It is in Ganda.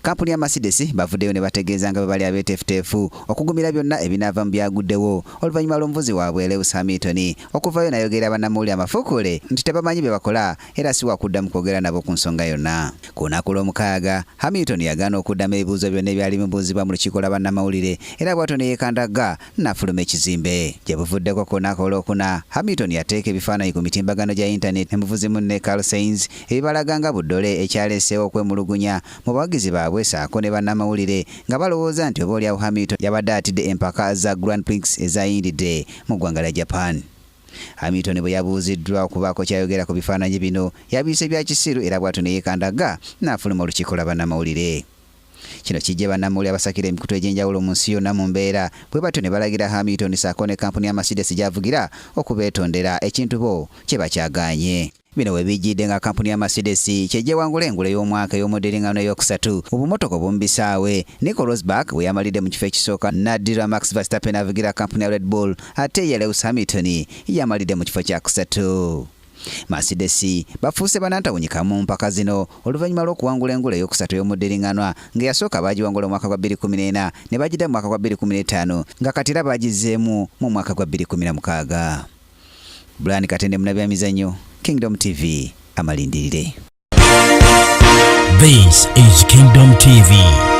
Kampuni ya Mercedes bavuddeyo ne bategeeza nga bwe bali abeeteefuteefu okugumira byonna ebinaava mu byaguddewo oluvannyuma lw'omuvuzi waabwe Lewis Hamilton okuvaayo n'ayogerera bannamawulire amafuukuule nti tebamanyi bye bakola era si wakuddamu kwogera nabo ku nsonga yonna. Ku lunaku Lwomukaaga, Hamilton yagaana okuddamu ebibuuzo byonna ebyali bimubuuzibwa mu lukiiko lwa bannamawulire era bw'atyo ne yeekandagga n'afuluma ekizimbe. Gye buvuddeko ku lunaku Olwokuna, Hamilton yateeka ebifaananyi ku mitimbagano gya yintaneti ne muvuzi munne Carlos Sainz ebibalaga nga buddole ekyaleeseewo okwemulugunya mu bawagizi baabwe ssaako ne bannamawulire nga balowooza nti oba olyawo Hamilton yabadde atidde empaka za Grand Prix ezayindidde mu ggwanga lya Japan. Hamilton bwe yabuuziddwa okubaako ky'ayogera ku bifaananyi bino, yabiyise bya kisiru era bw'atyo ne yeekandagga n'afuluma olukiiko lwa bannamawulire. Kino kiggye bannamawulire abasakira emikutu egy'enjawulo mu nsi yonna mu mbeera bwe batyo ne balagira Hamilton ssaako ne kkampuni ya Mercedes gy'avugira okubeetondera ekintu bo kye bakyagaanye. Bino we bijjidde nga kkampuni ya Mercedes ky'ejja ewangula engule y'omwaka ey'omuddiringano ey'okusatu mu bumotoka obw'omu bisaawe, Nico Rosberg we yamalidde mu kifo ekisooka n'addirira Max Verstappen avugira kkampuni ya Red Bull ate ye Lewis Hamilton yamalidde mu kifo kyakusatu. Mercedes bafuuse banantawunyika mu mpaka zino oluvannyuma lw'okuwangula engule ey'okusatu ey'omuddiring'anwa ng'eyasooka baagiwangula mu mwaka gwa 2014 ne bagidda mu mwaka gwa 2015 nga kati era baagizzeemu mu mwaka gwa 2016. Brian Katende munnabyamizannyo, Kingdom TV, amalindirire. This is Kingdom TV.